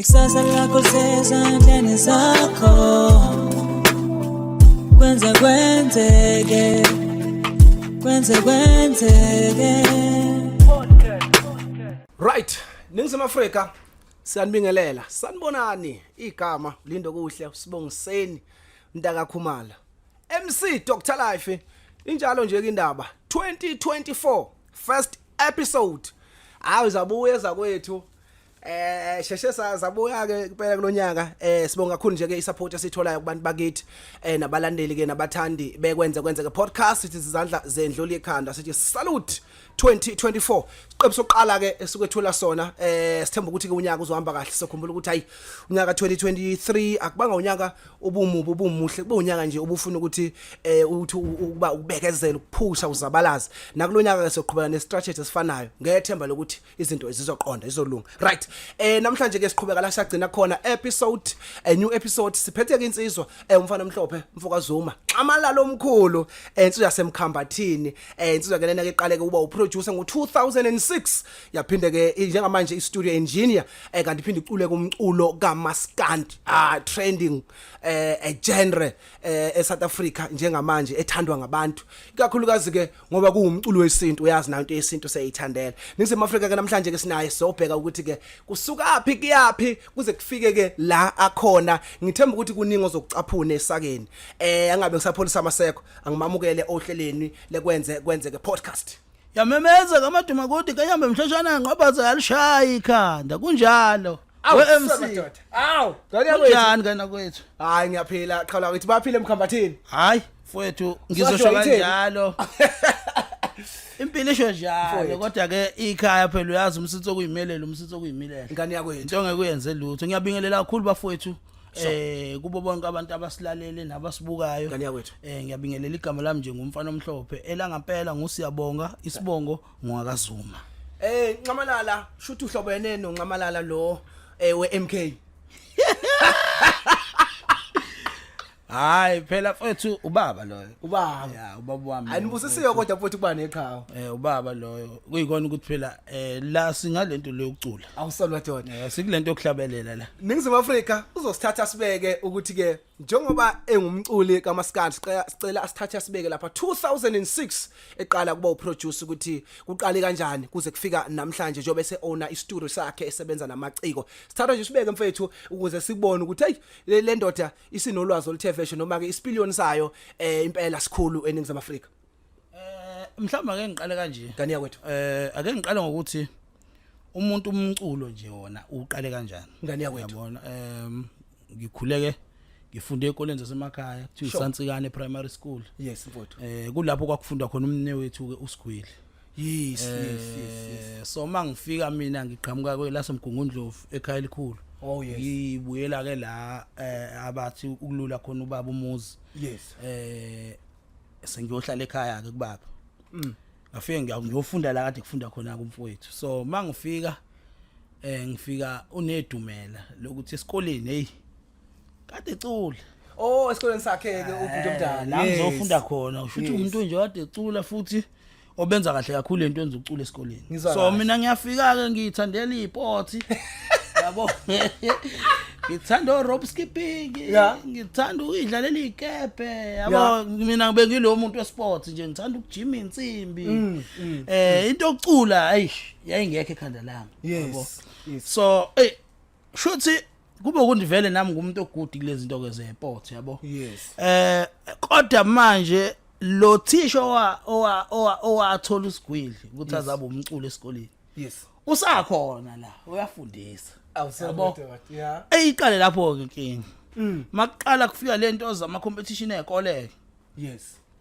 Ikusasa lakho lisezandleni zakho. Kwenze kwenzeke, kwenze kwenzeke. Right, Ningizimu Afrika, siyanibingelela. Sanibonani. Igama Lindo Kuhle Sibongiseni Mntaka Khumala. MC Dr Life. Injalo nje ke indaba. 2024 first episode. Hayi, zabuya zakwethu. Sheshe sabuya ke kuphela kulonyaka. Sibonga kakhulu nje ke isupport esitholayo kubantu bakithi nabalandeli ke nabathandi bekwenze kwenzeke podcast. Sithi izandla zendlula ikhanda, sithi salute 2024. Siqephu sokuqala ke esukwethula sona. Sithemba ukuthi ke unyaka uzohamba kahle. Sokhumbula ukuthi hayi, unyaka 2023 akubanga unyaka ubumubi, ubumuhle, kube unyaka nje ubufuna ukuthi uthi ukuba ukubekezela, ukuphusha, uzabalaza. Nakulonyaka ke soqhubeka nestrategy esifanayo ngethemba lokuthi izinto zizoqonda, izolunga. Right, namhlanje ke siqhubeka la sagcina khona. Episode, a new episode. Siphethe ke insizwa, umfana omhlophe, mfoka Zuma, Xamalala omkhulu, insizwa yasemkhambathini, insizwa ke lena ke iqale ke kuba uproducer ngo2006, yaphinde ke njengamanje i studio engineer, kanti iphinde icule kumculo kaMaskandi, trending a genre eSouth Africa njengamanje ethandwa ngabantu ikakhulukazi ke ngoba kuwumculo wesintu. Uyazi nayo into yesintu seyithandela. Ningizimu Afrika ke namhlanje ke sinaye, sobheka ukuthi ke kusuka phi kuyapi kuze kufike ke la akhona. Ngithemba ukuthi kuningi ozokucaphuna esakeni. Angabe ngisapholisa amaseko, angimamukele ohleleni lekwenze kwenzeke podcast. Yamemeza kamaduma kude kanyambe mhloshana ngqobaza yalishaya ikhanda kunjalo. We MC. Madoda, awu ngane yakwethu. Kunjani kana kwethu? Hayi, ngiyaphila qhala ngithi baphile emkhambathini. Hayi mfowethu, ngizosho Sasho itheni? kanjalo. Impilo isho njalo. Mfowethu. Kodwa ke ikhaya phela uyazi umsitho okuyimelela, umsitho okuyimilela. Ingane yakwethu. Into ngeke uyenze lutho. Ngiyabingelela kakhulu bafowethu. Kubo bonke abantu abasilalele nabasibukayo. Ngane yakwethu. Ngiyabingelela, igama lami nje ngumfana omhlophe. Ela ngampela ngusiyabonga, isibongo ngwakaZuma. Nxamalala, shuthi uhlobene noNxamalala lo we MK. Hayi phela mfethu, ubaba loyo. Ubaba. Ya, ubaba wami. Ayinibusisiwe kodwa futhi kuba neqhawe. Ubaba loyo. Kuyikona ukuthi phela la singalento leyo yokucula. Awusolwa doda. Sikulento yokuhlabelela la. Ningizimu Afrika, uzosithatha sibeke ukuthi ke njengoba engumculi kaMaskandi, sicela asithathe asibeke lapha 2006 eqala kuba uproducer, ukuthi kuqale kanjani kuze kufika namhlanje njengoba ese owner istudio sakhe esebenza namaciko. Sithatha nje sibeke mfethu ukuze sibone ukuthi hey, le ndoda isinolwazi oluthe veshe noma ke isipiliyoni sayo impela sikhulu eNingizimu Afrika. Mhlawumbe ake ngiqale kanje. Ngani yakwethu. Ake ngiqale ngokuthi umuntu umculo nje wona uqale kanjani. Ngani yakwethu. Yabona, ngikhuleke ngifunde ezikoleni zasemakhaya kuthiwa iSansikane Primary School. Yes mfowethu. Kulapho kwakufundwa khona umne wethu ke uSigwili. yes. So mangifika mina ngiqhamuka kwelasemgungundlovu ekhaya elikhulu. Ngibuyela ke la abathi ukulula khona ubaba umuzi. Sengiyohlala ekhaya ke kubaba. Ngafike ngiyofunda la kade kufunda khona kumfowethu. So mangifika ngifika unedumela lokuthi esikoleni hey kade ecula. Oh, esikoleni sakhe ke ubhuti omdala. La ngizofunda khona, usho ukuthi umuntu nje kade ecula futhi obenza kahle kakhulu into enza ukucula esikoleni. Ngizwa So kahle. mina ngiyafika ke ngithandela isport, yabo, ngithanda o rope skipping, ngithanda ukudlalela ikebe, yabo. Mina bengilo muntu wesport nje, ngithanda ukujima insimbi. Into yokucula ayish yayingekho ekhanda lami, yabo. So shuthi kube ukuthi vele nami ngumuntu ogood kulezi zinto ke zesport, yabo. Kodwa manje lo thisha owa owa owa owathola usigwili ukuthi azabe umculo esikoleni usakhona la, uyafundisa. Awusobo. Yeah. Eyiqale lapho ke inkinga makuqala kufika lento zama competition ezikole.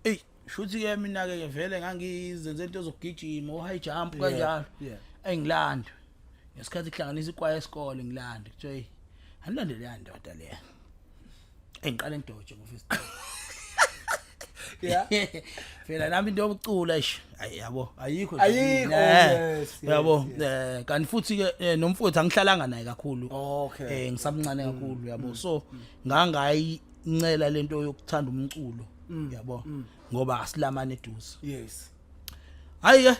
Ey, shuthi ke mina ke vele ngangizenze into zokugijima, o high jump kanjalo. Engilandwe ngesikhathi kuhlanganisa ikwaya esikole, ngilandwe kuthiwa hey, anilandele ya ndoda leya. Engiqale ngidoje ngofisi. Phela nami into yokucula eish ayi yabo ayikho nje Ayikho, mina. yes, Yabo, kanti futhi ke nomfowethu angihlalanga naye kakhulu. Ngisamncane kakhulu, yabo, so ngangayincela lento yokuthanda umculo, yabo, ngoba asilamane eduze. Hayi ke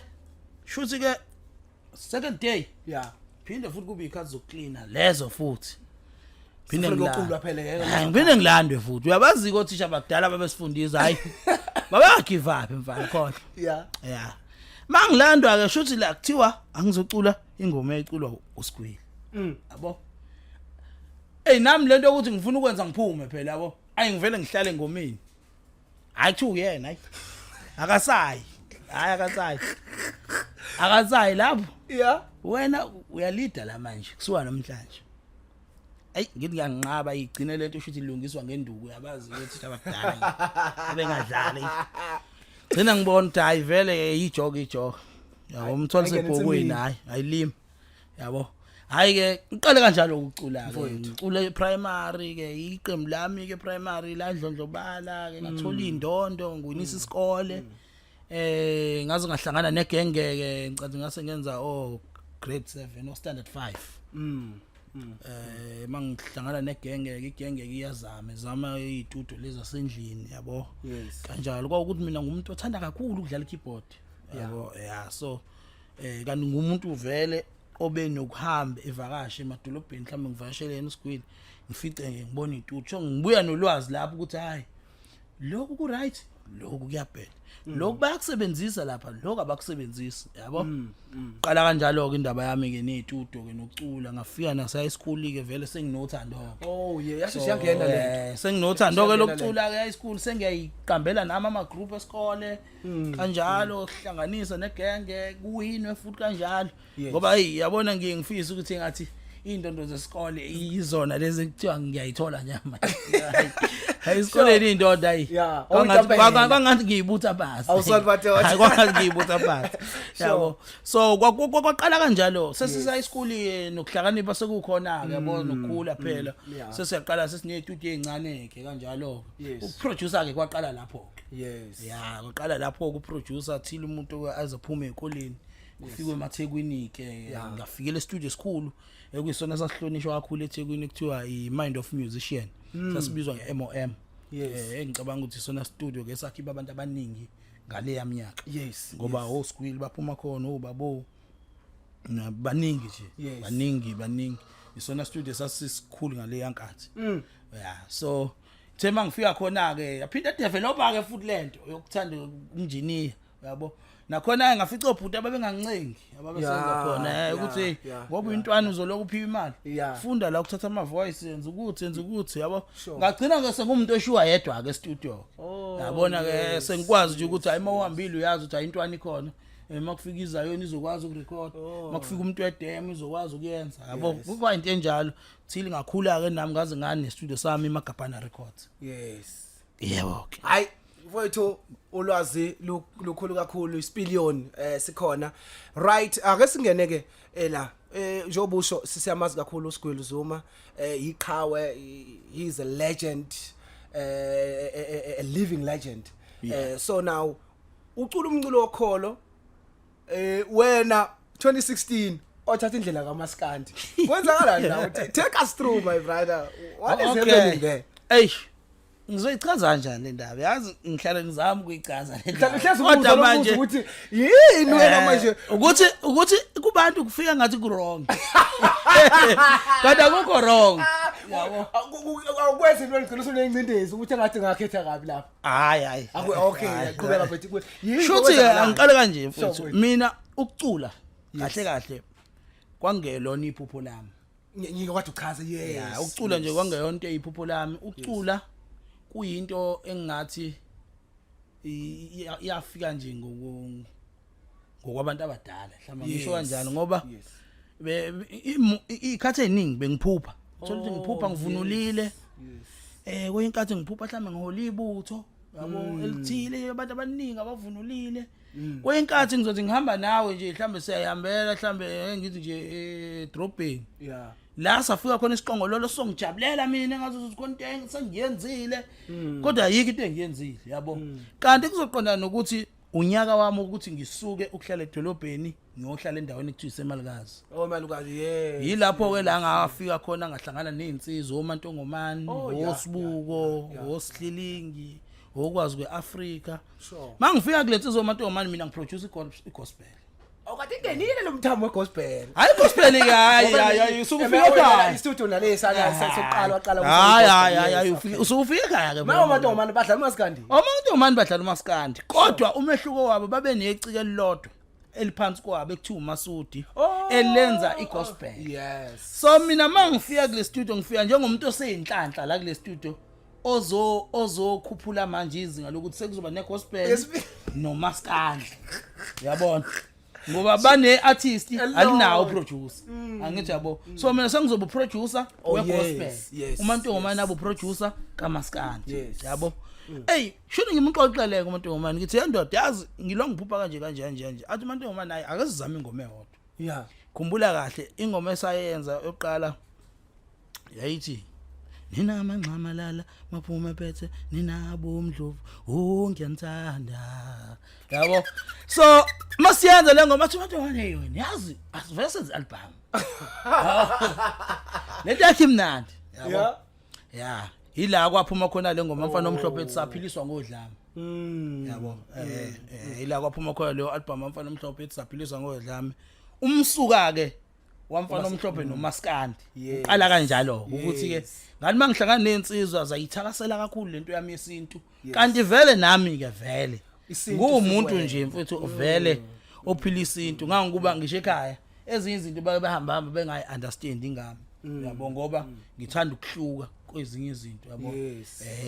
shuthi ke second day Phinde futhi kube ikhathi zokuklina lezo futhi. Phinde Sifuna ngilandwe. ukuyoculwa phela, yeke. Hayi, ngiphinde ngilandwe futhi. Uyabazi othisha bakudala babesifundisa hayi. Babagive up mfana khohlwa. Yeah. Yeah. Mangilandwa ke shuthi la kuthiwa angizocula ingoma eculwa uSgwili. Yabo. Ey nami lento ukuthi ngifuna ukwenza ngiphume phela yabo. Ayi ngivele ngihlale engomeni. Hayi kuthiwa uyena hayi. Akasayi. Hayi akasayi. Akasayi lapho. Yeah. Wena uyalida la manje kusuka namhlanje. Ayi ngithi ngiyanqaba igcine lento usho ilungiswa ngenduku yabazi ukuthi abadala abengadlali. Gcina ngibona ukuthi hayi vele ijoke ijoke. Yabo umthola Ayingene sebhokweni ensimini. hayi ayilimi. Yabo. Hayi ke ngiqale kanjalo ukucula ke. Mfowethu. Ngicule primary ke iqembu lami ke primary la dlondlobala ke ngathola indondo ngiwinisa isikole. Ngaze ngahlangana negenge ke ngicabanga ngase ngenza oh grade 7 o standard 5. Mangihlangana negenge ke igenge ke iyazama izama izitudio lezi zasendlini yabo. Yes. Kanjalo kwawukuthi mina ngumuntu othanda kakhulu ukudlala keyboard. Yabo yeah so kanti ngumuntu vele obe nokuhamba evakashe emadolobheni mhlawumbe ngivakashele yena uSgwili ngifice nje ngibona intuthu so ngibuya nolwazi lapho ukuthi hayi lokhu ku right lokhu kuyabheda lokhu bayakusebenzisa lapha lokhu abakusebenzisi yabo qala kanjalo ke indaba yami ke nezitudio ke nokucula ngafika nase high school ke vele senginothando ke Oh yeah, yasho siyangena le. Senginothando ke Siyangena lokucula ke high school sengiyayiqambela nami ama group esikole kanjalo hlanganisa negenge kuwinwe futhi kanjalo ngoba hey yabona ngiye ngifisa ukuthi ngathi indondo zesikole izona lezi kuthiwa ngiyayithola nje manje. Hayi esikoleni indoda hayi. Yeah, Kwangathi awuyitampela. kwangathi ngiyibutha phansi. Awusali madoda. Hayi kwangathi ngiyibutha phansi. Sure. Yabo. So kwaqala kanjalo sesisa isikole nokuhlakanipha sekukhona ke yabo nokukhula phela. Yeah. Sesiyaqala sesinezitudio ezincane ke kanjalo. Yes. Ukuproducer ke kwaqala lapho ke. Yes. Ya, kwaqala lapho ukuproducer thile umuntu azophuma ezikoleni. Kufikwe emaThekwini ke Yeah. ngafikela e-studio esikhulu ekuyisona sasihlonishwa kakhulu eThekwini kuthiwa i-Mind of Musician. Sasibizwa nge-MOM. Yes. Engicabanga ukuthi isona studio ke sakhipa abantu abaningi ngale yaminyaka. Yes. Ngoba oSqueal baphuma khona obabo na baningi nje Yes. baningi baningi isona studio sasisikhulu ngale yankathi. Yeah, so the mangifika khona ke yaphinda developer ke futhi lento yokuthanda engineer yabo nakhona ngafica obhuti ababengancengi ababesenza Yeah, khona yeah, ukuthi yeah, ngoba yeah. intwana uzoloku uphiwa imali Yeah. funda la ukuthatha ama voice yenza ukuthi yenza ukuthi yabo Sure. ngagcina ke sengumuntu oshuwa yedwa ke studio Oh, yabona ke yes, sengikwazi nje ukuthi hayi mawuhambile uyazi ukuthi hayi intwana ikhona makufika izayoni izokwazi ukurecord makufika umuntu wedemo izokwazi ukuyenza yabo Oh. Yes. kuba into enjalo thile ngakhula ke nami ngaze ngane studio sami iMagabhana Records Yes. yebo ke Hayi mfowethu ulwazi lukhulu kakhulu isipiliyoni sikhona. Right, ake singene ke la njengoba usho sisiyamazi kakhulu uSgwili Zuma iqhawe, he is a legend, a living legend. So now ucula umculo wokholo wena 2016 othatha indlela kaMaskandi kwenzakalani la? Take us through, my brother, what is happening there? Eish, ngizoyichaza kanjani le ndaba? Yazi ngihlale ngizama ukuyichaza le ndaba. Mhlawumbe hlezi Kodwa ubuza manje ukuthi yini wena manje. Ukuthi kubantu kufika ngathi ku wrong kodwa akukho wrong yabo. Awukwenzi into ligcina usunengcindezi ukuthi engathi ngakhetha kabi lapha. Hayi hayi. Okay, Hayi, qhubeka hayi. mfethu. Yini Shuthi ke okwenzakalayo? angiqale kanje Sure, mfethu. mfethu. Mina ukucula kahle kahle kwangelona iphupho lami. Ngike kwathi uchaze, yes. Ya, ukucula nje kwangeyona into eyiphupho lami. Ukucula kuyinto engathi iyafika nje ngokwabantu abadala mhlawumbe ngisho kanjalo ngoba ikhathi eziningi bengiphupha thola ukuthi ngiphupha Oh, ngivunulile yes. Kwenye inkathi ngiphupha mhlawumbe ngihola ibutho yabo elithile abantu abaningi abavunulile. Kwenye inkathi ngizothi ngihamba nawe nje mhlawumbe siyayihambela mhlawumbe ngithi nje edrobheni la safika khona isiqongololo songijabulela mina ngathi ukuthi khona into sengiyenzile kodwa ayikho into engiyenzile yabo. Kanti kuzoqondana nokuthi unyaka wami ukuthi ngisuke ukuhlala edolobheni ngiyohlala endaweni ekuthiwa iseMalukazi. Oh, malukazi, yes. Yilapho ke la ngafika khona ngahlangana nezinsizwa oMantongomani, Oh, yeah, oSibuko, yeah. oSihlilingi, okwazi kweAfrika. Sure. Mangifika kule nsizwa oMantongomani mina ngiproduce igospel. Awukade ingenile lo mthamo wegospel. Hayi gospel ke, hayi hayi hayi, usufika ekhaya. Istudio nalesa sokuqala waqala. Hayi hayi hayi, usufika ekhaya ke. Mawo mantombazane badlala umaskandi. Amantombazane badlala umaskandi. Kodwa umehluko wabo babe necike elilodwa eliphansi kwabo ekuthiwa uMasudi elenza igospel. Yes. So mina mangifika kule studio, ngifika njengomuntu oseyinhlanhla la kule studio ozokhuphula manje izinga lokuthi sekuzoba negospel nomaskandi. Uyabona? Ngoba bane artist alinawo producer. Angithi yabo. So mina sengizoba producer wegospel. Umantombazane abo producer kamaskandi. Yabo. Ey, shoni ngimxoxeleke umantombazane ngithi yendoda yazi ngilwa ngiphupha kanje kanje kanje kanje. Athi umantombazane hayi akazizame ingoma eyodwa. Yeah. Khumbula kahle ingoma esayenza yokuqala yayithi nina amanxamalala maphuma phethe nina abomdlovu, oh ngiyanthanda, yabo. So masiyenza le ngoma, athi umantombazane, hey wena yazi asivele senze album lento yakhe imnandi, yabo. Ya, ila kwaphuma khona le ngoma mfana omhlophe ethi saphiliswa ngodlame. Yabo, ila kwaphuma khona leyo album mfana omhlophe ethi saphiliswa ngodlame. Umsuka ke wamfana omhlophe nomaskandi uqala kanjalo ukuthi ke ngathi mangihlangana nezinsizwa zayithakasela kakhulu lento yami yesintu, kanti vele nami ke vele ngumuntu nje mfethu vele ophila isintu, ngangokuba ngisho ekhaya ezinye izinto bake behamba hamba bengayi understand ingami, yabo, ngoba ngithanda ukuhluka kwezinye izinto, yabo,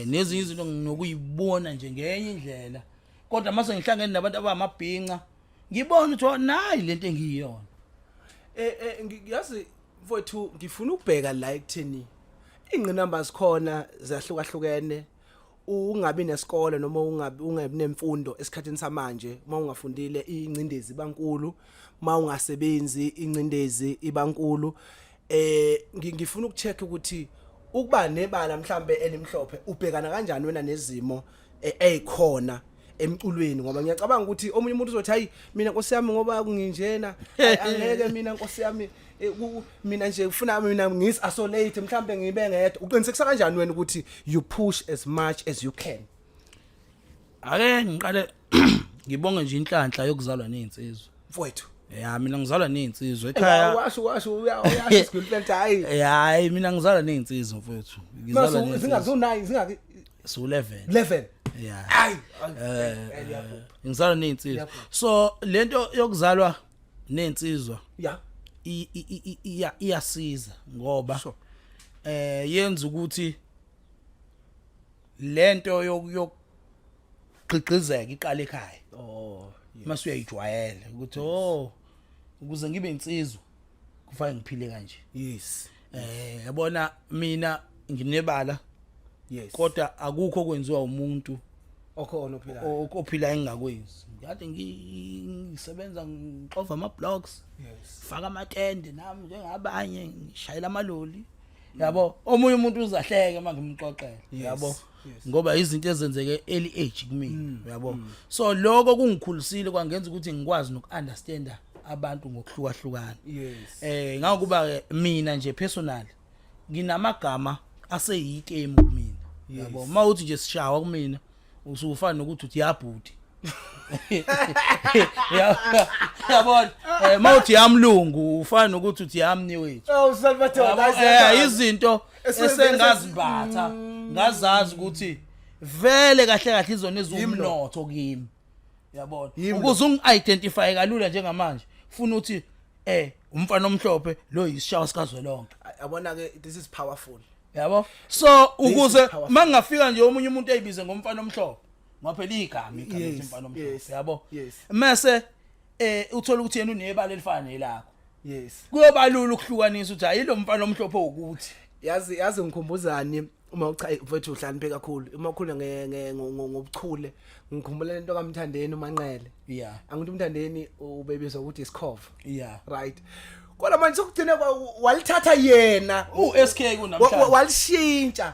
nezinye izinto nginokuyibona nje ngenye indlela, kodwa mase ngihlangene nabantu abamabhinca ngibona ukuthi nayi lento engiyiyona. Ngiyazi mfowethu, ngifuna ukubheka la ekutheni ingqinamba zikhona zahlukahlukene, ungabi nesikole noma ungabi nemfundo esikhathini samanje. Uma ungafundile ingcindezi bankulu, uma ungasebenzi ingcindezi ibankulu. Ngifuna ukucheck ukuthi ukuba nebala mhlambe elimhlophe ubhekana kanjani wena nezimo ezikhona emculweni, ngoba ngiyacabanga ukuthi omunye umuntu uzothi hayi mina nkosi yami ngoba nginjena angeke mina nkosi yami, mina nje ufuna mina ngis isolate mhlambe ngibe ngedwa. Uqinisekisa kanjani wena ukuthi you push as much as you can? Ake ngiqale ngibonge nje inhlanhla yokuzalwa nezinsizwa. Mfowethu. Ya, mina ngizalwa nezinsizwa ekhaya. Washo uyasho isigulpelt, hayi. Hayi, mina ngizalwa nezinsizwa mfowethu, ngizalwa nezinsizwa. Zingaki? 9 zingaki? Su 11. 11. Ya. Hayi. Ngizalwa nezinsizwa, so lento yokuzalwa nezinsizwa iyasiza ngoba yenza ukuthi lento yokugqigqizeka iqala ekhaya. Mase uyayijwayela ukuthi oh ukuze ngibe insizwa kufanele ngiphile kanje. Yabona mina nginebala. Kodwa akukho okwenziwa umuntu okhona ophilayo ophila engingakwenzi. Ngikade ngisebenza ngixova ama blocks. Faka amatende nami njengabanye, ngishayela amaloli. Yabo, omunye umuntu uzahleke uma ngimxoxela, yabo, ngoba izinto ezenzeke early age kumina, yabo. So lokho kungikhulisile kwangenza ukuthi ngikwazi nokunderstanda abantu ngokuhlukahlukana. Ngakuba ke mina nje personally nginamagama aseyitemu kumina, yabo. Mawuthi nje sishawa kumina usufana nokuthi uthi yabhuti, yabona, mawuthi yamlungu ufana nokuthi uthi yamni wethu. Oh Salvatore, izinto esengazimbatha ngazazi ukuthi vele kahle kahle izona ezumnotho kimi, yabona, ukuze ungi-identify kalula njengamanje funa uthi umfana omhlophe lo yisishawa sikazwelonke. Yabona ke, this is powerful. Yabo, so ukuze mangafika nje omunye umuntu eyibize ngomfana omhlophe, ngoba phela igama igama umfana omhlophe, yabo, mase uthola ukuthi yena unebala elifana nelakho. Kuyoba lula ukuhlukanisa ukuthi hayi lo mfana omhlophe ukuthi Yazi ngikhumbuzani uma ucha mfethu uhlakaniphe kakhulu uma ukhuluma ngobuchule, ngikhumbula lento kaMthandeni uManqele. Angithi uMthandeni ubebizwa ukuthi isikhova. Right, kodwa manje sokugcina walithatha yena uSK kunamhlanje walishintsha.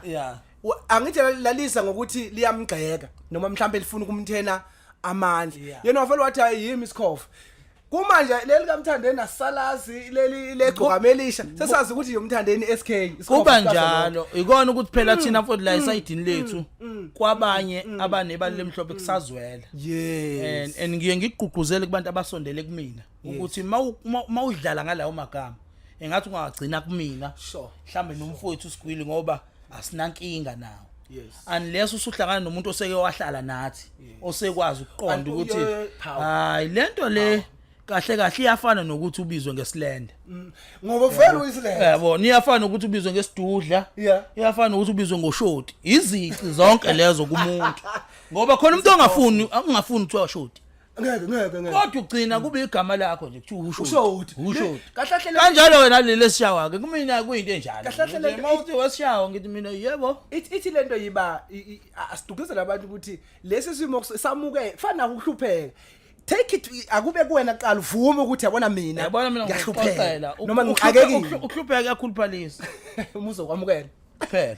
Angithi lalisa ngokuthi liyamgxeka noma mhlambe lifuna ukumthena amandla. Yena wafela wathi hayi yimi isikhova. Kumanje leli kaMthandeni asalazi, leli legcokama elisha sesazi ukuthi uMthandeni SK isikhova Kuba sikaZolonke. njalo, ikona ukuthi phela thina futhi la esayidini lethu kwabanye abanebala lemhlophe kusazwela. And ngiye ngigqugquzele kubantu abasondele kumina ukuthi mawudlala ngalawo magama engathi ungagcina kumina, mhlambe nomfowethu uSigwili, ngoba asinankinga nawo, unless usuhlangana nomuntu oseke wahlala nathi, osekwazi ukuqonda ukuthi Power. Hayi, lento le kahle kahle iyafana nokuthi ubizwe ngesilende. Ngoba vele uyisilende. Yabo, iyafana nokuthi ubizwe ngesidudla, iyafana nokuthi ubizwe ngoshoti. Izici zonke lezo kumuntu, ngoba khona umuntu ongafuni kuthiwa shoti. Ngeke, ngeke, ngeke. Kodwa ugcina kube igama lakho nje, kuthiwa ushoti. Ushoti. Ushoti. Kahle kahle Kanjalo wena leli esishawa ke kumina kuyinto enjalo. Kahle kahle Nje uma uthi wesishawa, ngithi mina yebo. Ithi lento yiba asidukizele abantu ukuthi lesi simo samuke fana ukuhlupheka. Take it, akube kuwena kuqala uvume ukuthi yabona mina Yabona mina ngiyahlupheka ngikuxoxela noma ngixakekile. Ukuhlupheka kuyakhuluphalisa. Uma uzokwamukela. Kuphela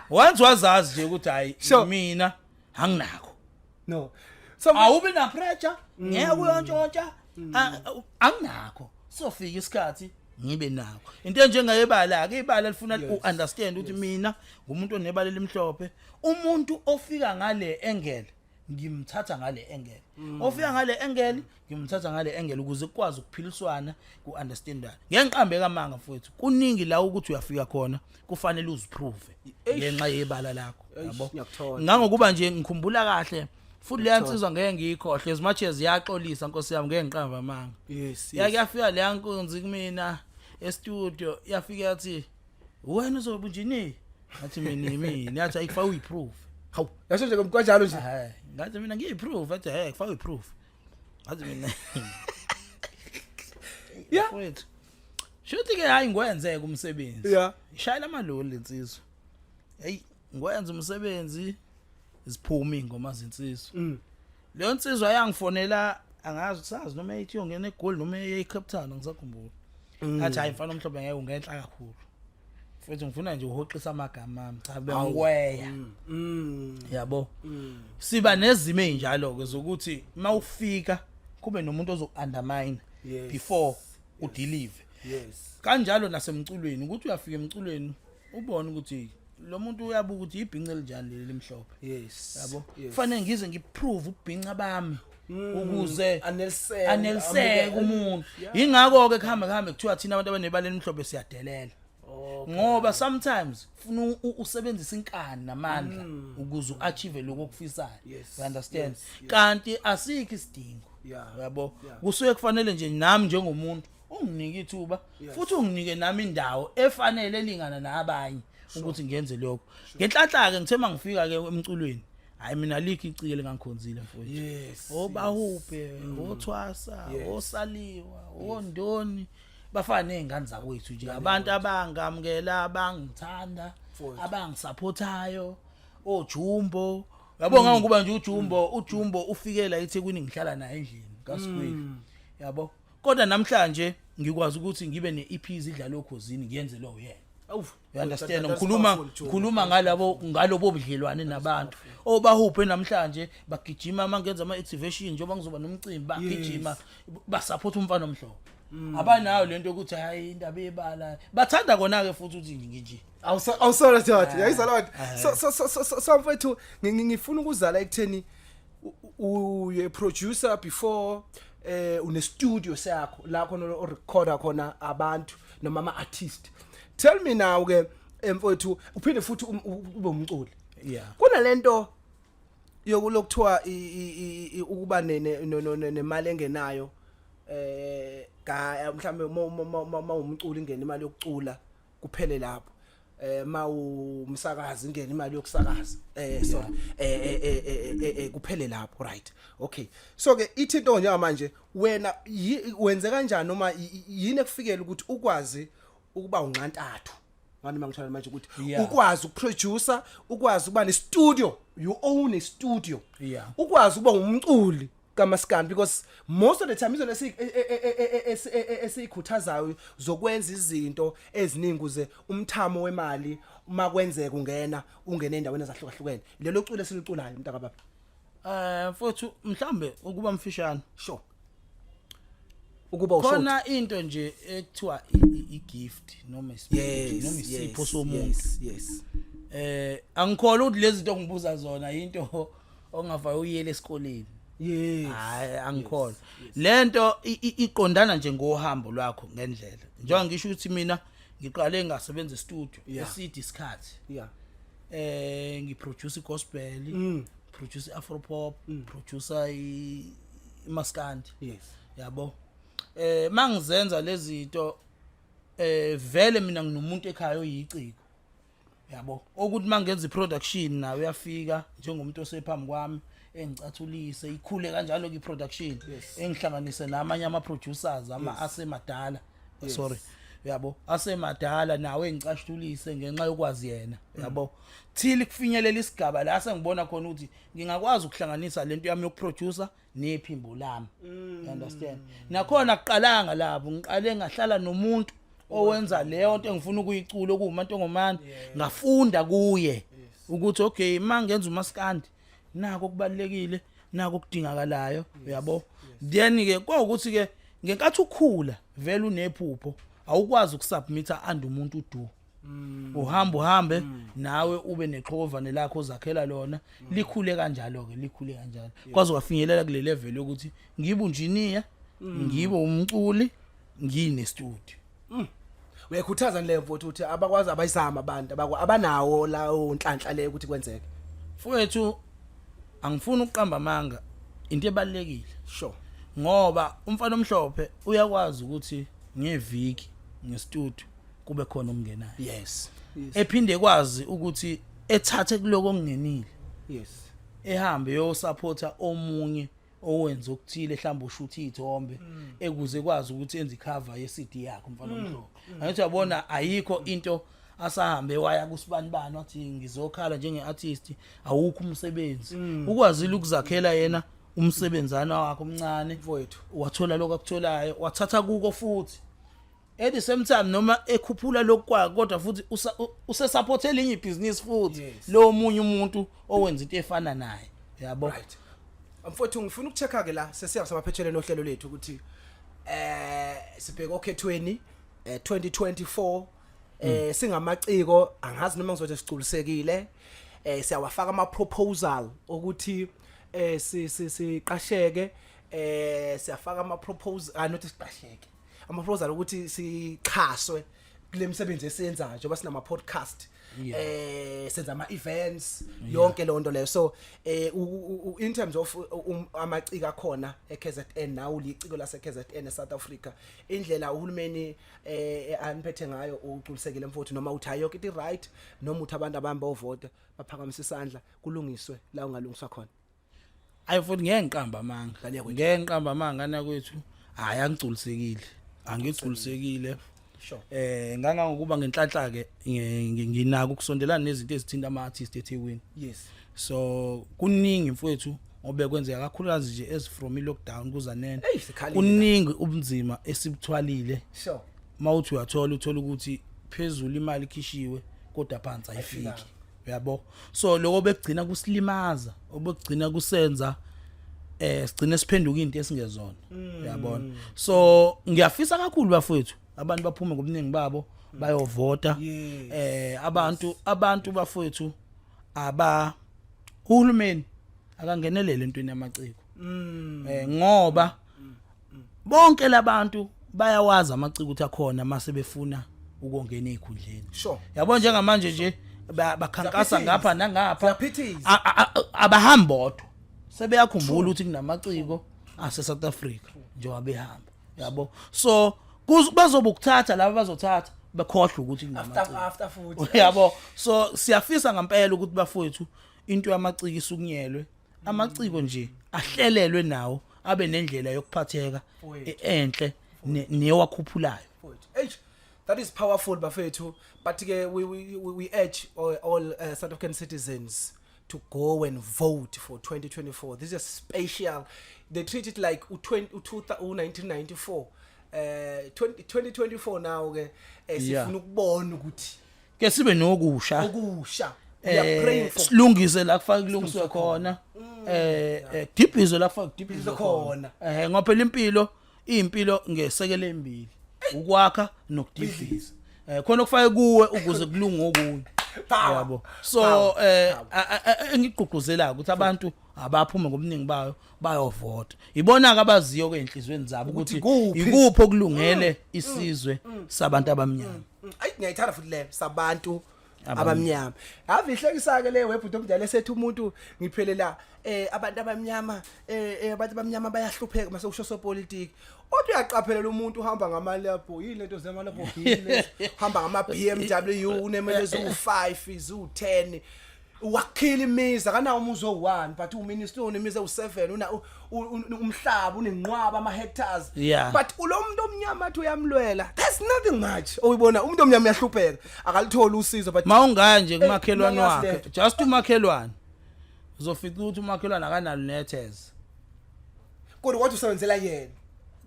once wazazi nje ukuthi hayi, mina anginakho. No, so Awubi na pressure, ngeke uyontshontsha. Anginakho, sofika isikhathi ngibe nakho. Into enjengayebala ke, ibala lifuna uunderstand ukuthi mina ngumuntu onebala elimhlophe. Umuntu ofika ngale angle ngimthatha ngale angle, ofika ngale angle ngimthatha ngale angle, ukuze kukwazi ukuphiliswana, ku-understandana. Ngeke ngiqambe kamanga mfowethu, kuningi la ukuthi uyafika khona kufanele uziprove ngenxa yebala lakho. Eish, Yabo. Ngiyakuthola. Ngangokuba nje ngikhumbula kahle futhi leya nsizwa ngeke ngiyikhohle, as much as yaxolisa, nkosi yami, ngeke ngiqambe amanga. Yake yafika leya nkunzi kumina e-studio, yafika yathi, "Wena uzobe unjini?" Ngathi mina, "Yimina." Yathi, "Ayikufaka uyiproof." Hawu, yasho nje kanjalo nje. Hayi, ngathi mina, "Ngiyiproof." Athi, "Hey, kufaka uyiproof." Ngathi mina, "Wethu shuthi ke hayi, ngiwenzeke umsebenzi." Ishayela amaloli lensizwa. Hey, ngwenza umsebenzi, ziphuma ingoma zinsizwa. Leyo nsizwa yangifonela, angazi sazi noma ethi yongena eGoli noma eyeCape Town, ngisakhumbula. Athi, "Hayi mfana omhlophe, ngeke ungenhla kakhulu futhi ngifuna nje uhoxisa amagama ami." Cha, bengikweya. Yabo, siba nezimo ezinjalo ke zokuthi mawufika kube nomuntu ozo undermine before udeliver. Kanjalo nasemculweni, ukuthi uyafika emculweni ubone ukuthi lo muntu uyabuka ukuthi ibhinca elinjani leli limhlophe. Yabo, kufanele ngize ngiprove ubhinca bami ukuze aneliseke. Aneliseke umuntu. Ingakho ke kuhambe kuhambe kuthiwa thina abantu abanebala elimhlophe siyadelela, ngoba sometimes ufuna usebenzise inkani namandla ukuze uachieve lokho okufisayo. You understand? Yes. Kanti asikho isidingo. Yabo, kusuke kufanele nje nami njengomuntu unginike ithuba, futhi unginike nami indawo efanele elingana nabanye ukuthi ngenze lokho. Ngenhlanhla ke ngithe mangifika ke emculweni, hayi mina likho icike lengangikhonzile mfowethu. Obahuphe, othwasa, osaliwa, ondoni, bafana nezingane zakwethu nje, abantu abangamukela, abangithanda, Mfowethu. abangisupportayo, oJumbo. Yabo, ngangokuba nje uJumbo ufike la eThekwini, ngihlala naye endlini kaSquid, yabo. Kodwa namhlanje ngikwazi ukuthi ngibe ne-EPs idlala okhozini, ngiyenze lo yena. Awu. You understand? That's Ngikhuluma powerful, Joe. ngikhuluma ngalabo budlelwane nabantu obahuphe namhlanje bagijima mangenza ama activation, njengoba ngizoba nomcimbi bagijima basupport umfana omhlophe. Abanayo lento yokuthi hayi, indaba yebala bathanda kona ke futhi ukuthi nje. Awusona thatha yayizala wathi so mfethu, ngifuna ukuzala ekutheni uye producer before une studio sakho la khona o recorder khona abantu noma ama artist. Tell me now ke mfethu, uphinde futhi ube umculi. Kunalento yokulokuthiwa ukuba nemali engenayo, ka mhlambe uma umculi ingena imali yokucula kuphele lapho, ma umsakazi ingena imali yokusakaza, sorry, kuphele lapho, right? Okay, so ke ithi into njengamanje wena wenze kanjani noma yini ekufikela ukuthi ukwazi ukuba unxantathu ngani mangithola manje ukuthi ukwazi ukuproducer, ukwazi ukuba ne studio, you own a studio, ukwazi ukuba umculi kaMaskandi? Because most of the time izinto esikhuthazayo zokwenza izinto eziningi ukuze umthamo wemali uma kwenzeka ungena ungene endaweni ezahlukahlukene, lelo culo esiliculayo, mntaka baba. Mfowethu, mhlambe ukuba mfishane. Sure. Ukuba ushoti. Khona into nje ekuthiwa i-gift noma ispirit noma isipho somuntu. Yes. Angikholwa ukuthi lezi zinto ongibuza zona into ongafake uyele esikoleni. Hayi, angikholwa. Lento iqondana nje ngohambo lwakho ngendlela. Njengoba ngisho ukuthi mina ngiqale ngasebenza e-studio eside isikhathi. Ngiproduce gospel, produce afro pop, produce imaskandi. Yabo, mangizenza lezi zinto, vele mina nginomuntu ekhaya oyiciko, yabo, ukuthi mangenza iproduction nawe uyafika njengomuntu osephambi kwami, engicathulise, ikhule kanjalo ke iproduction, engihlanganise namanye ama producers ama asemadala, sorry, uyabo, asemadala nawe, engicashulise ngenxa yokwazi yena, uyabo, till kufinyelela isigaba la sengibona khona ukuthi ngingakwazi ukuhlanganisa lento yami yokuproducer nephimbo lami, you understand? Nakhona kuqalanga lapho, ngiqale ngahlala nomuntu owenza leyo nto engifuna ukuyicula, okuwumantongomane, ngafunda kuye ukuthi okay, mangenza umaskandi nako kubalekile, nako kudingakalayo, uyabo. Then ke kwawukuthi ke ngenkathi ukhula vele unephupho, awukwazi ukusubmita and umuntu udo uhamba uhambe nawe ube nexhokovane lakho ozakhela lona, likhule kanjalo ke, likhule kanjalo kwaze wafinyelela kule level yokuthi ngibe unjiniya, ngibe umculi, ngine studio. Uyakhuthaza leyo, mfowethu, ukuthi abakwazi abayizama abantu abanawo lawo nhlanhla leyo ukuthi kwenzeke? Mfowethu, angifuni ukuqamba amanga, into ebalekile ngoba umfana omhlophe uyakwazi ukuthi ngeviki ngestudio kube khona okungenayo, ephinde kwazi ukuthi ethathe kuloko okungenile, ehambe yosupporta omunye owenza okuthile, mhlawumbe ushutha izithombe, ekuze kwazi ukuthi enze icover ye-CD yakhe umfana omhlophe. Angithi uyabona, ayikho into asahambe waya kusibanibani wathi ngizokhala njenge-artist, awukho umsebenzi. Ukwazile ukuzakhela yena umsebenzana wakhe omncane, mfowethu, wathola lokho akutholayo, wathatha kuko futhi at the same time noma ekhuphula lokhu kwakhe, kodwa futhi usesupport elinye ibhizinisi futhi lo munye umuntu owenza into efana naye, yabo. Right, mfowethu, ngifuna ukuchecka ke la sesiya samaphethelweni ohlelo lethu ukuthi sibheke okhethweni 2024, singamaciko, angazi noma ngizothi siculisekile, siyawafaka ama proposal ukuthi siqasheke, siyafaka ama proposal, ah, not siqasheke, ama proposal ukuthi sixhaswe kule misebenzi esiyenzayo njengoba sinama podcast, senza ama events, yonke leyo nto leyo. So in terms of amaciko akhona eKZN, nawo liciko lase KZN eSouth Africa, indlela uhulumeni aniphethe ngayo, uculisekile, mfowethu, noma uthi hayi, yonke into right, noma uthi abantu abamba ovota baphakamisa isandla, kulungiswe la ungalungiswa khona? Ayi futhi ngeke ngiqamba amanga. Ngane yakwethu. Ngeke ngiqamba amanga nakwethu, hayi, angigculisekile, angigculisekile. Ngangangokuba ngenhlanhla ke nginako ukusondelana nezinto ezithinta ama artist eThekwini. So kuningi, mfowethu, obekwenzeka, kakhulukazi nje as from i lockdown kuza nene. Eyi, sikhalile. Kuningi ubunzima esibuthwalile. Mawuthi uyathola, uthola ukuthi phezulu imali ikhishiwe kodwa phansi ayifiki, uyabo. So lokho bekugcina kusilimaza, obekugcina kusenza sigcine siphenduka into esingezona, uyabona. So ngiyafisa kakhulu, bafowethu, abantu baphume ngobuningi babo bayovota. Abantu bafowethu, aba uhulumeni akangenelele entweni yamaciko, ngoba bonke labantu bayawazi amaciko ukuthi akhona mase befuna ukongena ezikhundleni. Yabo, njengamanje nje bakhankasa Ziyaphithiza. ngapha nangapha. Ziyaphithiza. Abahambi bodwa, sebeyakhumbula ukuthi kunamaciko ase South Africa njengoba behamba, yabo. So bazobe ukuthatha laba bazothatha bekhohlwe ukuthi after kunamaciko, after futhi. Yabo. So siyafisa ngempela ukuthi, bafowethu, into yamaciko isukunyelwe, amaciko nje ahlelelwe nawo abe nendlela yokuphatheka Mfowethu. enhle newakhuphulayo. Mfowethu. Eish, that is powerful, bafethu. But ke we urge all South African citizens to go and vote for 2024. This is a special. They treat it like u20 u 1994, 20 2024 now ke, sifuna ukubona ukuthi Ke sibe nokusha. Okusha. We are praying for Silungise la kufaka kulungiswe khona, dibhizo la kufaka kudibhizwe khona. Ngoba phela impilo Impilo ngesekele embili, ukwakha nokudidliza. Khona okufake kuwe ukuze kulunge okunye. Power. Yabo, so Power. Engigqugquzelayo ukuthi abantu abaphume ngobuningi bayo bayovota. Ibona ke abaziyo ke enhlizweni zabo ukuthi Ukuthi kuphi. ikuphi okulungele isizwe sabantu abamnyama. Ayi, ngiyayithanda futhi le sabantu Abamnyama. Abamnyama. Ave ihlekisa ke le webhuti omdala esethi umuntu ngiphelela abantu abamnyama, abantu abamnyama bayahlupheka mase usho sopolitiki. Kodwa uyaqaphelela umuntu uhamba ngama Lambo, yini lento zema Lamborghini lezi, hamba ngama BMW, unemele ezu5, izu10, wakhila imizi, akanawo umuzi owu1, but uminister unemizi ewu7, una umhlaba unenqwaba ama hectares. But ulo muntu omnyama athi uyamlwela, there's nothing much oyibona. Umuntu omnyama uyahlupheka, akalitholi usizo, but Mawungaya nje kumakhelwane ngiyazi wakhe, lento. Just umakhelwane, uzofica ukuthi umakhelwane akanalo netheze. Kodwa kwathi usebenzela yena.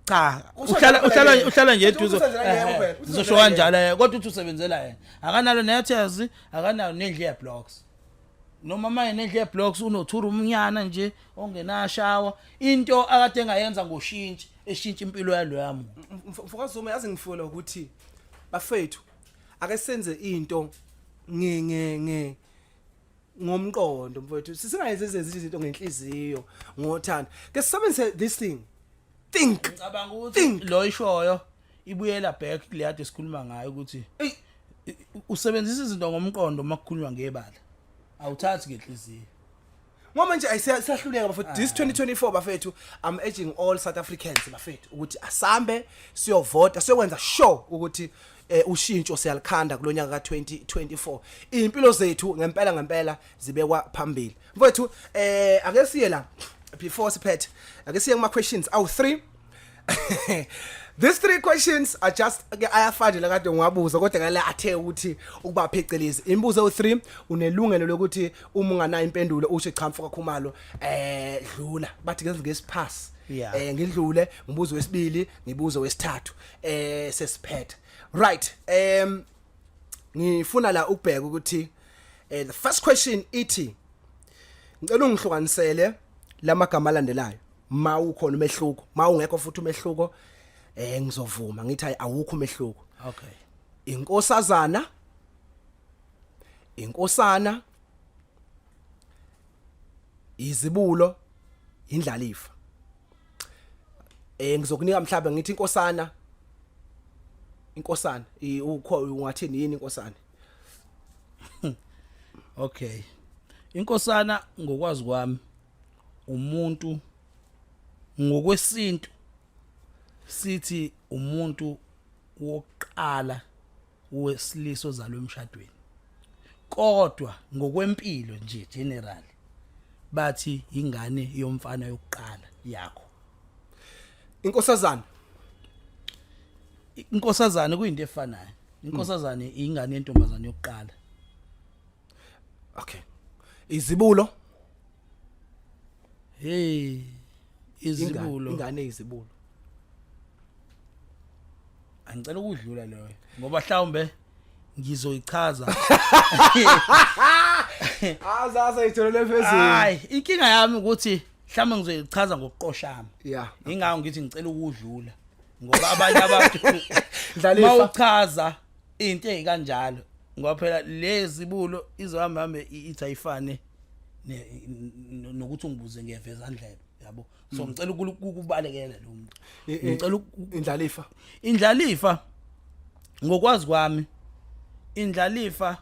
Cha. Usebenzela Uhlala uhlala yena. uhlala nje Uthi eduze. usebenzela yena kuphela, uthi Ngizosho usebenzela kanjalo, kodwa uthi usebenzela yena, akanalo nethezi, akanayo nendlu ye-blocks, noma manje nendlu ye-blocks unothura umnyana nje ongenashawa. Into akade engayenza ngoshintshi eshintsha impilo yaloya muntu. MfokaZuma, yazi ngifuna ukuthi bafethu ake senze into nge nge nge ngomqondo, mfowethu. Singayenzi izinto ngenhliziyo, ngothando. Ke sisebenzise this thing, think. Ngicabanga ukuthi Think. lo ishoyo ibuyela back kule yade sikhuluma ngayo ukuthi Ey. Usebenzisa izinto ngomqondo makukhulunywa ngebala, awuthathi ngenhliziyo. Ngoba nje siyahluleka bafethu this 2024. Bafethu, I'm urging all South Africans, bafethu, ukuthi asambe siyovota, siyokwenza sure ukuthi ushintsho siyalikhanda kulonyaka ka2024. Impilo zethu ngempela ngempela zibekwa phambili, mfethu. Ake siye la, before siphethe, ake siye kuma questions awu 3. These three questions are just ke ayafana la kade ngiwabuza, kodwa ngale athe ukuthi ukuba phecelezi imibuzo ewu3. Unelungelo lokuthi uma unganayo impendulo usho, "Cha, mfoka Khumalo, dlula." Bathi ke ngesipass. Ngidlule ngibuzo wesibili, ngibuzo wesithathu, sesiphetha. Right, ngifuna la ukubheka ukuthi the first question ithi, ngicela ungihlukanisele lamagama alandelayo mawukhona umehluko. Mawungekho futhi umehluko, ngizovuma ngithi hayi, awukho umehluko. Inkosazana, inkosana, izibulo, indlalifa. Ngizokunika mhlawumbe ngithi inkosana, inkosana ukho ungathini, yini inkosana? Okay, inkosana ngokwazi kwami umuntu ngokwesintu, sithi umuntu wokuqala wesilisa ozalwe emshadweni, kodwa ngokwempilo nje general bathi ingane yomfana yokuqala yakho. Inkosazana? Inkosazane kuyinto efanayo, inkosazane ingane yentombazane yokuqala. Okay, izibulo? Hey, izibulo. Ingane izibulo. Angicela ukudlula leyo ngoba mhlawumbe ngizoyichaza. Azaza itholele phezulu. Hayi, inkinga yami ukuthi mhlawumbe ngizoyichaza ngokuqoshama. Ingakho ngithi ngicela ukudlula ngoba abanye abantu Ndlalifa. mawuchaza into ezikanjalo, ngoba phela lezi bulo izohamba hambe ithi ayifane nokuthi ungibuze ngiyeveza ndlebe, yabo. So ngicela ukubalekela lo muntu. Ngicela Indlalifa. Indlalifa, ngokwazi kwami, indlalifa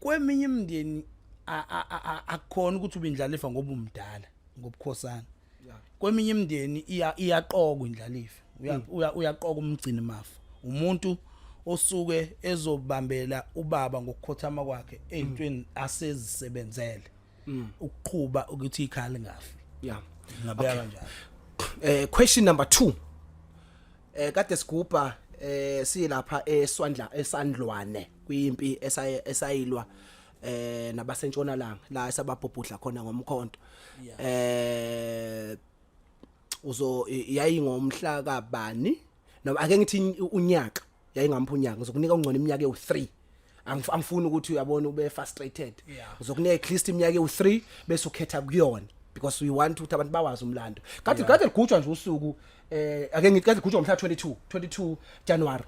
kweminye imindeni akukhona ukuthi ube indlalifa ngoba umdala ngobukhosana. Kweminye imindeni iyaqokwa indlalifa. Uyaqoka umgcini mafa, umuntu osuke ezobambela ubaba ngokukhothama kwakhe ezintweni asezisebenzele ukuqhuba ukuthi ikhaya lingafi. Ngabeka kanjalo. Question number 2. Kade sigubha silapha eSwandla, eSandlwane, kwimpi esayilwa nabasentshonalanga la esababhubhudla khona ngomkhonto. Uzo yayingomhla kabani, noma ake ngithi unyaka yayingampha unyaka? Ngizokunika ungcono iminyaka ewu3. Angifuni ukuthi uyabona ube frustrated. Ngizokunika at least iminyaka ewu3 bese ukhetha kuyona. Because we want ukuthi abantu bawazi umlando. Kade kade ligujwa nje usuku, ake ngithi kade ligujwa ngomhla 22 January,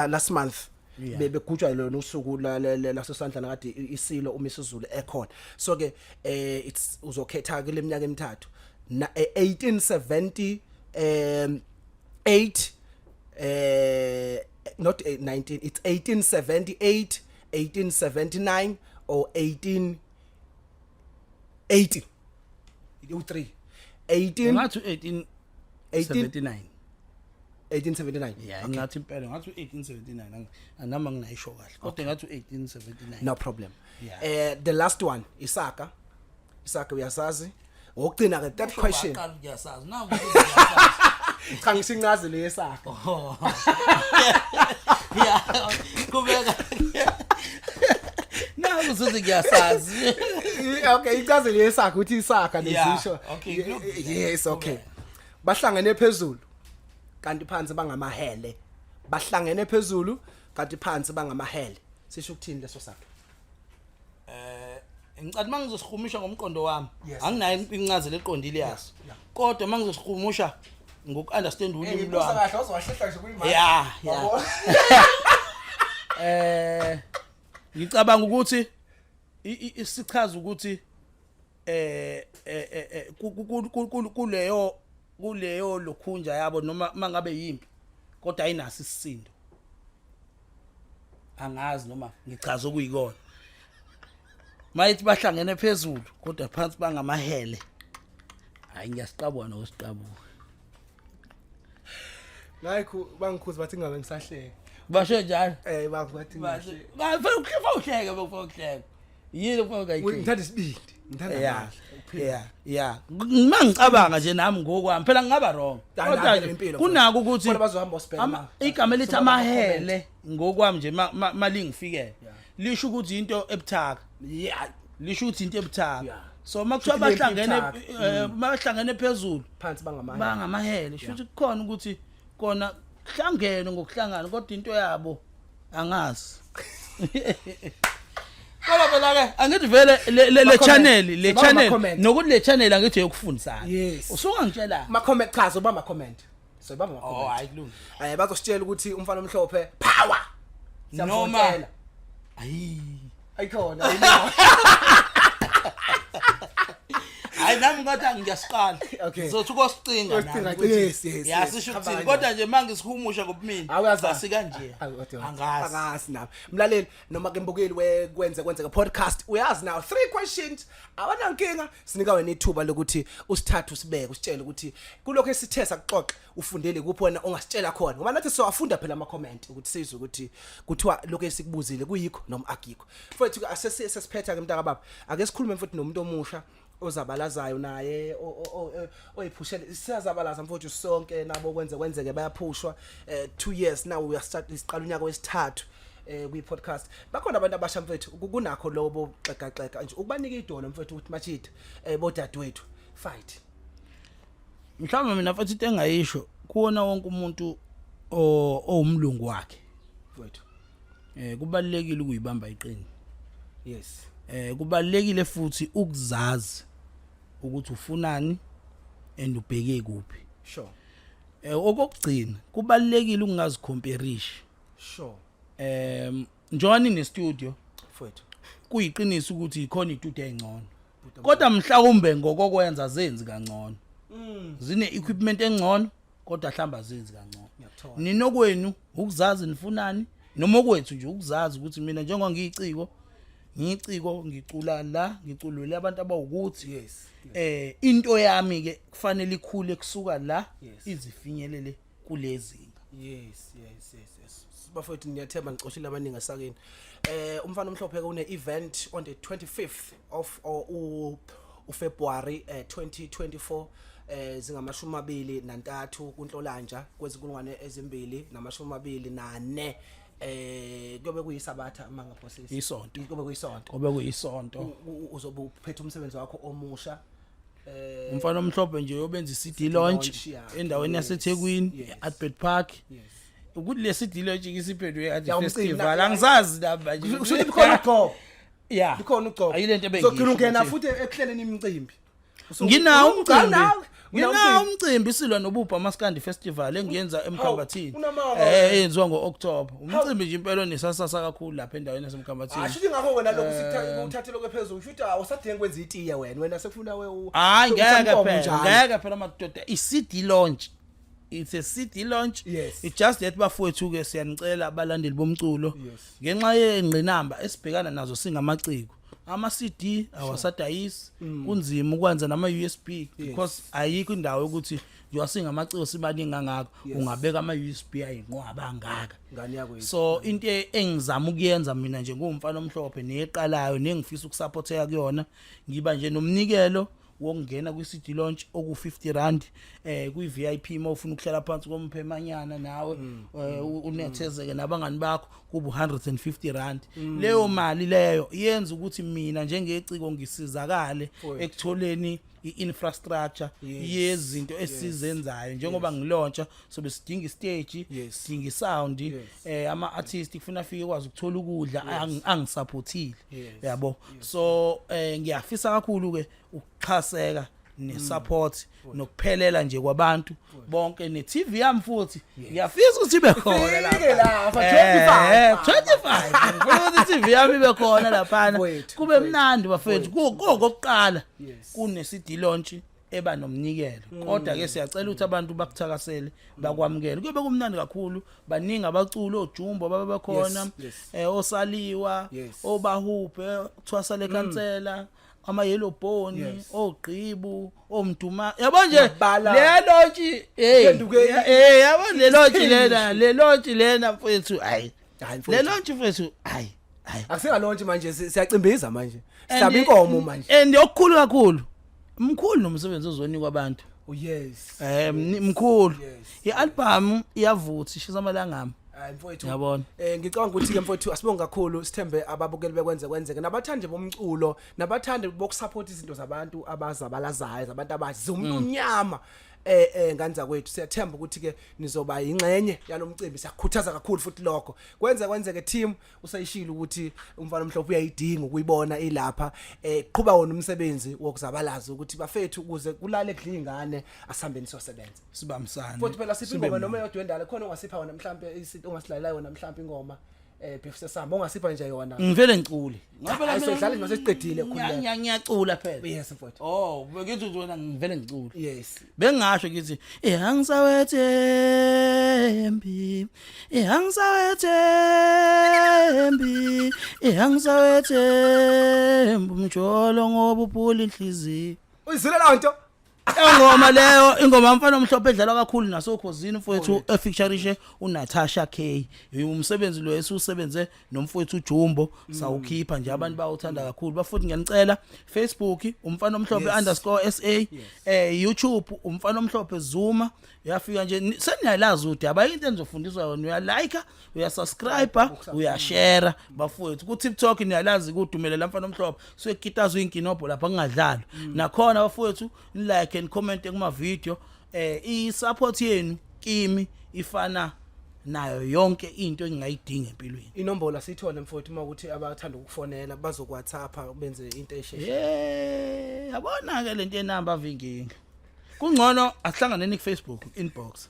last month. Begujwa lona usuku lasesandlana kade isilo uMisuzulu ekhona. So ke it's uzokhetha ke leminyaka emithathu na 1870 8, not 19, it's 1878, 1879 or 1880, u3 18. Ngathi 1879. 1879. Yeah, ngathi impela ngathi 1879, anama nginayisho kahle, kodwa ngathi 1879. No problem. Yeah. The last one, isaka. Isaka uyasazi. Ngokugcina ke, that question. Waqala, ngiyasazi naku ukuthi ngiyasazi. Cha, ngisincaze le yesaka. Oh. Yeah, kubeka naku ukuthi ngiyasazi. Okay, incazelo yesaka uthi isaka nezisho. Okay, kulungile. Yes, okay. Bahlangene phezulu kanti phansi bangamahele. Bahlangene phezulu kanti phansi bangamahele. Sisho ukuthini leso sakho? Ngicela mangizosihumusha ngomqondo wami. Yes. Anginayo incazelo eqondile yaso, kodwa mangizosihumusha ngoku-understand ulimi lwami. Kahle, uzowahlehla nje kuyimali. Yeah, ngicabanga ukuthi isichaza ukuthi kuleyo lokhunja yabo noma mangabe yimpi, kodwa ayinaso isisindo. Angazi noma ngichaza okuyikona mayithi bahlangene phezulu kodwa phansi bangamahele. Hayi, ngiyasiqabuka nokusiqabuka. Ngayikho bangikhuza, bathi ngabe ngisahleka. Basho njalo? Bathi ngiyahleka. Bafuna ukuhleka, bafuna ukuhleka yini, ufuna ukuyihleka? Ngithanda isibindi, ngithanda amandla. Yeah, mangicabanga nje nami ngokwami phela ngingaba wrong, Hayi, kodwa nayo nje impilo, kunako ukuthi Khona bazohamba osibheka igama elithi Sobaba. amahele ngokwami nje malingifikele lisho ukuthi into ebuthaka. Lisho ukuthi into ebuthaka. So makuthiwa Futhi lempi bahlangene ibuthaka. Bahlangene phezulu phansi bangamahele. Bangamahele, sho ukuthi kukhona ukuthi kona kuhlangene ngokuhlangana, kodwa into yabo angazi. Kodwa phela ke angithi vele le Ma-comment. channel, le Sibamba channel ma-comment. nokuthi le channel angithi yokufundisana. Yes. Usungangitshela. Ma comment, cha, zoba ma comment, so bamba ma Oh. comment. Hayi, kulungile. Bazositshela ukuthi umfana omhlophe power. Noma Siyamvotela. Ayi. Ayikhona, ayinawo. Hayi, nami ngathi ngiyasiqala. Ngizothi ukosicinga Ukosicinga, nami ukuthi yes, ya, yes. sisho Hamba ukuthini, kanjani. kodwa nje mangisihumusha ngobumina Awuyazi. asikanje. Awu, kodwa- Angazi. Angazi nami. Mlaleli noma ke mbukeli wekwenze kwenzeka podcast, uyazi now, three questions, awanankinga, sinika wena ithuba lokuthi usithathe usibeke, usitshele ukuthi kulokho esithe sakuxoxa ufundele kuphi wena ongasitshela khona, ngoba nathi siyawafunda phela ama comment ukuthi sizwe ukuthi kuthiwa lokho esikubuzile kuyikho noma akikho. Mfowethu, asesiphetha ke, mntaka baba, ake sikhulume mfowethu nomuntu omusha ozabalazayo naye oyiphushele. Siyazabalaza mfowethu sonke, nabo kwenze kwenzeke bayaphushwa. 2 years now we are start, siqala unyaka wesithathu kwi podcast. Bakhona abantu abasha mfowethu, kunakho lobo xega xega nje ukubanika idolo mfowethu ukuthi machita, bodadewethu, fight. Mhlawumbe mina futhi into engayisho kuwona wonke umuntu owumlungu wakhe, mfowethu, kubalekile ukuyibamba iqini. Yes. Kubalekile futhi ukuzazi ukuthi ufunani and ubheke kuphi. Okokugcina, kubalekile ukungazicomparisha. Njengoba nine studio, mfowethu, kuyiqiniso ukuthi ikhona itudio engcono, kodwa mhlawumbe ngokokwenza zenzi kangcono, zine equipment engcono, kodwa hlamba zenzi kangcono. Ngiyakuthola. Ninokwenu ukuzazi nifunani, noma okwethu nje ukuzazi ukuthi mina njengoba ngiyiciko, ngiyiciko, ngicula la, ngiculule abantu abawukuthi into yami ke kufanele ikhule kusuka la izifinyelele kulezinga. Yes, bafowethu, ngiyathemba ngicoshile abaningi asakeni. Umfana omhlophe ke une event on the 25th of or uFebruary 2024, zingamashumi 23 kuNhlolanja kwezinkulungwane ezimbili namashumi amabili nane. Kuyobe kuyisabatha mangaphosisi. Isonto. Kuyobe kuyisonto. Kobe kuyisonto. Uzobe uphethe umsebenzi wakho omusha. Umfana omhlophe nje yobenza i-CD launch launch yakhe, endaweni yaseThekwini, e-Albert Park. Ukuthi le CD launch isiphendwe kanje Ya, umcimbi, festival, angisazi namba nje. Kusho ukuthi likhona ugcobo. Yeah. Likhona ugcobo. Ayilento ebengiyisho Uzogcina ungena ukuthi futhi ekuhleleni imicimbi. Nginawo Cha, umcimbi. nawe, Nginawo unawo umcimbi, silwa nobubha amaskandi festival engiyenza eMkhambathini. Unamanga Eh, wena. eyenziwa ngo-October. Umcimbi nje impela onesasasa kakhulu lapha endaweni yaseMkhambathini. Ah, shuthi ngakho wena lokhu sikuthathele kwephezulu, shuthi awusadingi kwenza itiye wena, wena sekufuna we Hayi, ngeke umthambo phela, njalo. ngeke phela madoda, i-CD launch. It's a CD launch. It's just that bafowethu ke, siyanicela abalandeli bomculo, ngenxa yengqinamba esibhekana nazo singamaciko, ama CD awasadayisi, kunzima ukwenza nama USB because ayikho indawo yokuthi njengoba singamaciko sibaningi kangaka ungabeka ama USB ayinqwaba angaka. Ngane yakwethu. So into engizama ukuyenza mina nje ngumfana omhlophe neqalayo nengifisa ukusupporteka kuyona, ngiba nje nomnikelo wokungena kwi-CD launch oku 50 rand, kwi VIP mawufuna ukuhlala phansi komphemanyana nawe unethezeke nabangani bakho kuba 150 rand. Leyo mali leyo yenza ukuthi mina njengeciko ngisizakale ekutholeni i-infrastructure yezinto esizenzayo njengoba ngilauncha. So besidinga istage, sidinga isound, ama artist kufuna afike kwazi ukuthola ukudla, angisupportile, yabo. So ngiyafisa kakhulu ke ukuxhaseka nesupport nokuphelela nje kwabantu bonke, ne TV yami futhi ngiyafisa ukuthi ibe khona Ifike lapha. lapha, 25. 25, ngifuna ukuthi i-TV yami ibe khona laphana, Mfowethu, kube mfowethu, mnandi bafethu. Kokokuqala kune CD launch eba nomnikelo, kodwa ke siyacela ukuthi abantu bakuthakasele, bakwamukele, kuyobe kumnandi kakhulu. Baningi abaculi, oJumbo babe bekhona, osaliwa, obahubhe, thwasa lekhansela, ama yellow bone, ogqibu, omduma, yabo nje. Mabala. Le launch, hey. Phenduke Yabo le launch lena, le launch lena mfethu, hayi. Hayi, Le mfowethu. launch mfethu, hayi hayi. Akusinga-launch manje, siyacimbiza manje, sihlaba inkomo manje. And okukhulu kakhulu, mkhulu nomsebenzi ozonikwa abantu. Oh yes. Mkhulu. I-album iyavutha, ishisa amalangama. Hayi mfowethu. Ngiyabona. Ngicabanga ukuthi ke mfowethu asibonge kakhulu, sithembe ababukeli bekwenze kwenzeke nabathandi bomculo nabathandi bokusupport izinto zabantu abazabalazayo, zabantu abasha, zomuntu omnyama. Ngane zakwethu, siyathemba ukuthi ke nizoba ingxenye yalomcimbi, siyakhuthaza kakhulu futhi lokho. Kwenze kwenzeke team usayishilo ukuthi umfana omhlophe uyayidinga ukuyibona ilapha, qhuba wona umsebenzi wokuzabalaza ukuthi bafethu ukuze kulale kudla ingane, asihambeni siyosebenza. Sibambisane. Futhi phela siphi Sibe ingoma noma mnandi. eyodwa endala khona ongasipha wona, mhlambe isinto ongasilalela yona, mhlambe ingoma before sesihamba ongasipha nje yona? Ngivele ngicule. Hayi, soyidlala nje mase siqedile, khululeka. Ngiyacula phela. Yes mfowethu. Oh, bengithi ukuthi wena ngivele ngicule. Yes. Bengasho ngithi ihangisawethembi, ihangisawethembi, ihangisawethembi umjolo ngoba uphula inhliziyo. Uyizile la nto. Ingoma leyo, ingoma mfana omhlophe edlalwa kakhulu nasokhozini mfowethu, efeatureishe uNatasha K. Umsebenzi lo esusebenze nomfowethu uJumbo sawukhipha nje, abantu bawuthanda kakhulu bafuthi. Ngiyanicela, Facebook umfana omhlophe _SA, YouTube umfana omhlophe Zuma. Uyafika nje, seniyalazi udaba, into enizofundiswa yona, uyalike, uyasubscribe, uyashare bafowethu. Ku TikTok niyalazi kudumelela mfana omhlophe, suke kitazwa inkinobho lapha kungadlalwa nakhona bafowethu. Like and comment kuma video. I support yenu kimi ifana nayo yonke into engingayidinga empilweni. Inombolo asithole mfowethu, uma ukuthi abathanda ukufonela bazoku WhatsApp benze into esheshe. Yabona ke lento yenamba avinginga, kungcono asihlanganeni ku Facebook inbox.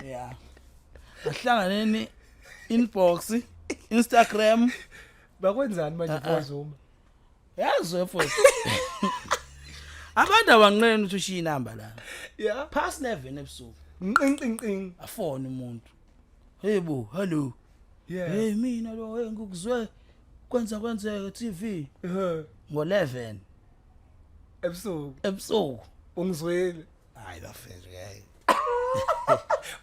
Yeah, asihlanganeni inbox, Instagram. Bakwenzani manje? Ah, ah. Zuma. Yazi mfowethu, abantu abanqeni ukuthi ushiye inamba la past 11 ebusuku. Nqing qing qing. Afone umuntu, hey bo, hello. Hey, mina lo, hey, ngikuzwe kwenza kwenzeke TV ngo11 Ebusuku. Ebusuku. Ungizwile. Hayi bafethu, hayi.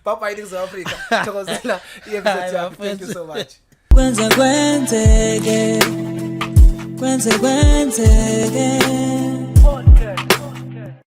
Bye bye, Ningizimu Afrika. Thokozela i-episode Hayi, yakho. Thank you bafethu. so much. Kwenze kwenzeke, kwenze kwenzeke.